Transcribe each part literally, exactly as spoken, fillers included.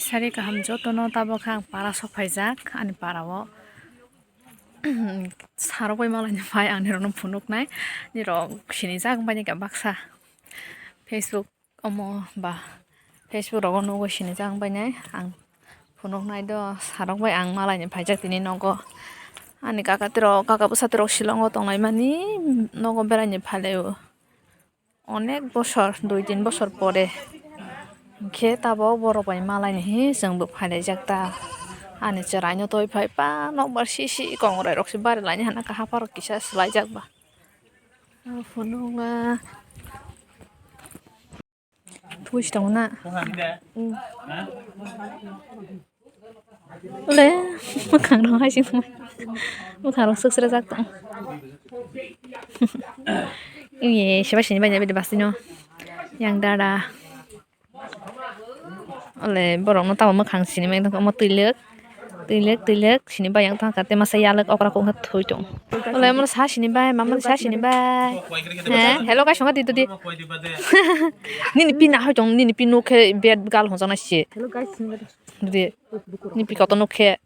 Sari kaham jotono, tabok khe ang para sok phaijak ani para o. Sarok bai malaini phai ang nirokno phunuknai, nirok sinijak bini khe baksa Facebook omo ba Facebook rogo nugwi sinijak bainai ang phunuknai do. Sarok bai ang malaini phaijak tini nogo, ani kaka tirok kaka bwsa tirok shilongo tonglaimani nogo beraini phailaio. Onek bosor, dui tin bosor pore hinkhe tabok borok bai malaini hi chwngbo phailaijak ta. Ani chwraino twi phai ba nokbar sisi kongrai rok se bari laini hana khe haphar rok kisa swlaijak ba. O phunukma twi se tongo na. Ole, mwkhang rok hai se mwkhang rok swk swrajak tong. Iye, seba sini bai bidi basino. Yang dada. Ole, borok no tamo mwkhang sini mai tongkha, omo twilwk. Twilwk, twilwk, sini bai yang tongkha, tei masa yalwk okra kok thui tong. Ole, omo sa sini bai, mama sa sini bai. He, hello guys, songkha di, di. Nini pi na hai tong, nini pi nuk khe bad gal hwnjaknai se. Hello guys, sini bai. Didi, ni pi koto nuk khe.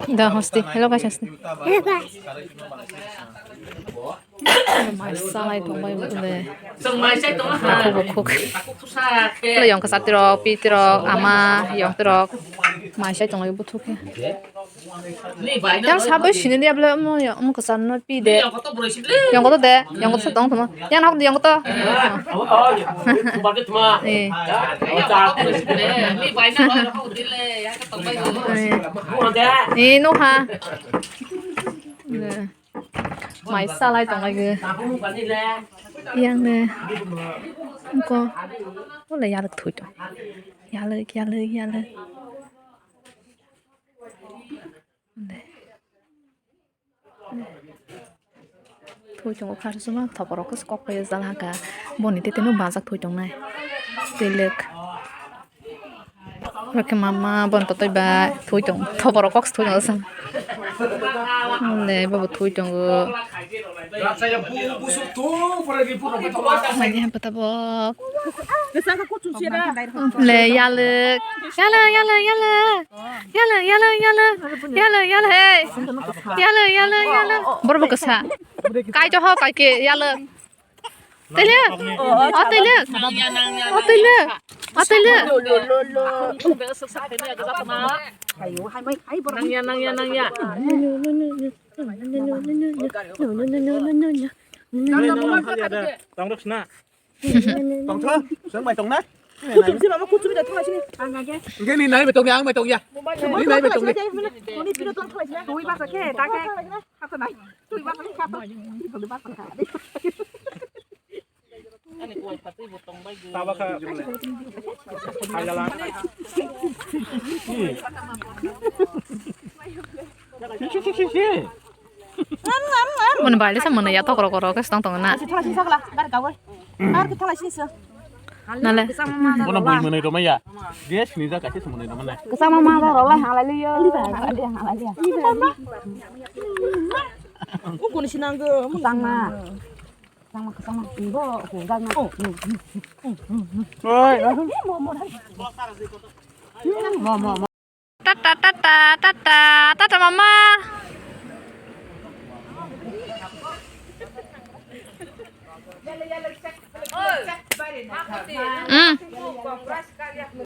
Da hosti, hello guys, hosti. Mai salai tong bai bole. Bukhuk, bukhuk. Bole yong kwchar tirok, pi tirok, ama, yong tirok. Mai sai tong bai buthuk khe. Yang sabai sini dia bole omo, omo kwchar no. Pi de. Yang koto de, yang koto tong tong. Yang nak yang koto. Eh. Eh. Eh, no ha. Mai salai tong lagi. Yang ne. Ko. Ole yalwk thui to. Yalwk, yalwk, yalwk. Thui tongo khasuma thoborok khe kok pai jala haka boni tete no bajak thui tongnai twilwk. Rokhe mama bon totoi ba thui tong thoborok kok thui tongo sam. Le bobo thui tongo. Mai di hampa tabok. Le yalwk. Yalwk, yalwk, yalwk. Yalwk, yalwk, yalwk. Yalwk, yalwk, yalwk, hey. Yalwk, yalwk, yalwk. Borok bo kwsa. Kaitor ho, kaike, yalwk. Twilwk. O twilwk. O twilwk. O twilwk. Nangya, nangya, nangya. Tongthok, seng bai tongnai. Kuchum si mama kuchum da thang sini. Ang age. Nge ni nai bai tongya, ang bai tongya. Ni nai bai tongya. Ni piro tong thang sini. Tui ba sa khe, ta khe. Hako nai. Tui ba sa khe, hako. Tui ba sa khe. Ani kuai phatwi bo tong bai. Taba kha. Hai lala. Mani bai le sa mani ya tokro koro ke stong tong na. Nale. Bono bui mwnwi rwmaya. Je sini ja kaisa se mwnwi rwmana. Kwchangma ma rok rwlai halai liyo. Halai liya, halai liya. Ukuni sinanggo, kwchangma. Kwchangma, kwchangma. Bo, hujak na. Oi. Mo, mo, mo. Mo, mo, mo. Tata, tata, tata, tata, mama. Mm.